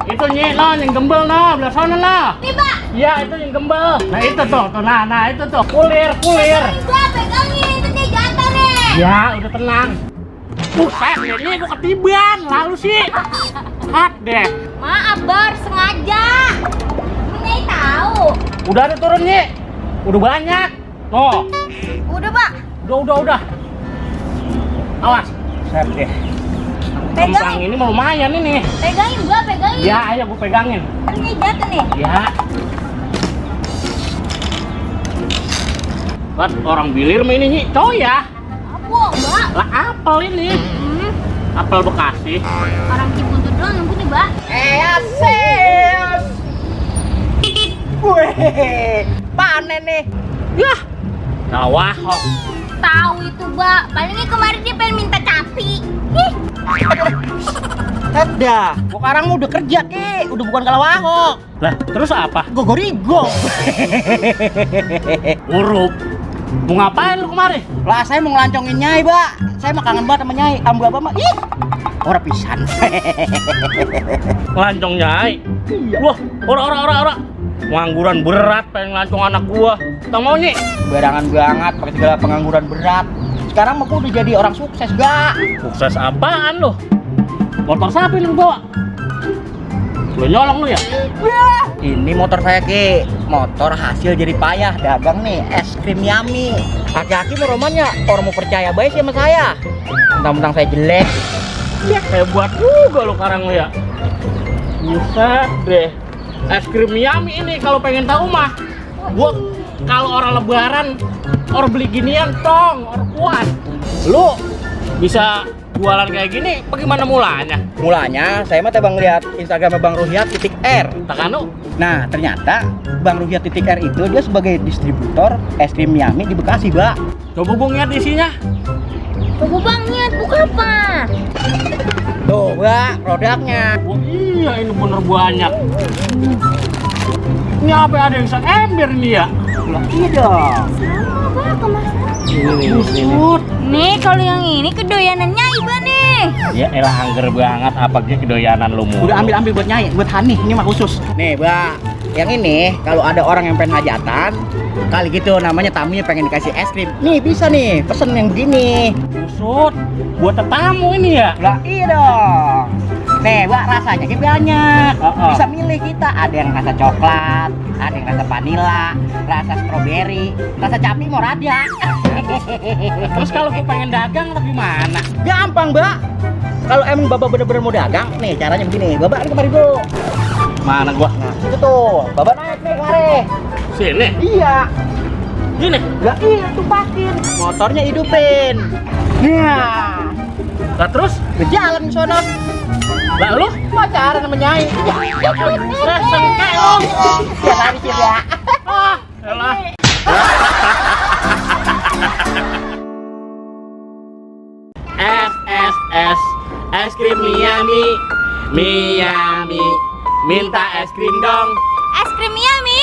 Itu Nyi, no, yang gembel no, belah sana no. Nih, Pak. Iya, itu yang gembel. Nah, itu tuh, nah itu tuh, kulir. Pegangin, itu nih jatuh nih. Ya, udah tenang. Buset, ini gua ketiban, lalu sih. Hak deh. Maaf, Bar, sengaja. Ini tahu. Udah ada turun Nyi. Udah banyak. Tuh. Udah, Pak. Udah. Awas. Set deh. Pegang. Kembang ini mah lumayan ini. Pegangin, gua pegangin. Ya, ayo gua pegangin. Ini jatuh nih. Ya. Buat orang bilir mah ini Nyi, coy ya. Apa, Mbak? Lah apel ini. Apel Bekasi. Orang Cibuntut doang yang punya, Mbak. Asyik. Wih, panen nih. Yah. Sawah kok. Tahu itu, Mbak. Palingnya kemarin dia pengen minta capi. Ih, Ada, gua sekarang udah kerja ki, udah bukan kalawahok. Lah, terus apa? Gogorigo. Urup. Mau ngapain lu kemari? Lah saya mau ngelancongin Nyai, Mbak. Saya mah kangen banget sama Nyai. Ambu apa mah? Ih, ora pisan. Ngelancong Nyai. Iya. Wah, ora. Pengangguran berat pengen ngelancong anak gua. Tak mau Nyi? Barangan banget pakai segala pengangguran berat. Sekarang mah gua udah jadi orang sukses, Gak? Sukses apaan lu? Motor siapa ini lu bawa? Lu nyolong lu ya? Wah, ini motor saya ki, motor hasil jadi payah dagang nih, es krim Yummy. Aki-aki mau romannya, orang mau percaya baik sama saya. Mentang-mentang saya jelek. Ya, hebat juga lu sekarang lu ya. Buset deh. Es krim Yummy ini kalau pengen tahu mah, gua kalau orang lebaran, orang beli ginian tong, orang kuat. Lu bisa jualan kayak gini, bagaimana mulanya? Mulanya saya mah bang lihat Instagramnya Bang Ruhyat _R. Takanu? Nah ternyata Bang Ruhyat _R itu dia sebagai distributor es krim Yummy di Bekasi, Mbak. Coba gua lihat isinya. Coba Bang lihat buka apa? Tuh, Mbak, produknya. Wah iya ini bener banyak. Ini apa ada yang seember nih ya? Lah iya dong. Sama, Bang, kemasan. Ini. Nih, kalau yang ini kedoyanannya Iba nih. Ya elah angger banget apa ge kedoyanan lu mulu. Udah ambil buat Nyai, buat Hani, ini mah khusus. Nih, Mbak, yang ini kalau ada orang yang pengen hajatan, kali gitu namanya tamunya pengen dikasih es krim. Nih bisa nih, pesen yang begini. Kusut buat tetamu ini ya. Lah iya dong. Nih, Mbak, rasanya ki banyak. Bisa milih kita, ada yang rasa coklat, ada yang rasa vanila, rasa stroberi, rasa capi mau ada. Terus kalau gua pengen dagang apa gimana? Gampang, Mbak. Kalau emang Bapak bener-bener mau dagang, nih caranya begini. Bapak ini kemari dulu. Mana gua? Nah, itu tuh. Bapak naik nih kemari. Sini. Iya. Gini. Lah iya, tumpakin. Motornya hidupin. Nah, Lah terus? berjalan ke sono. Lah lu? Pacaran sama Nyai. Sengke lu. Ya tadi sih, ya. Ah, elah. Es krim Miami, minta es krim dong. Es krim Yummy.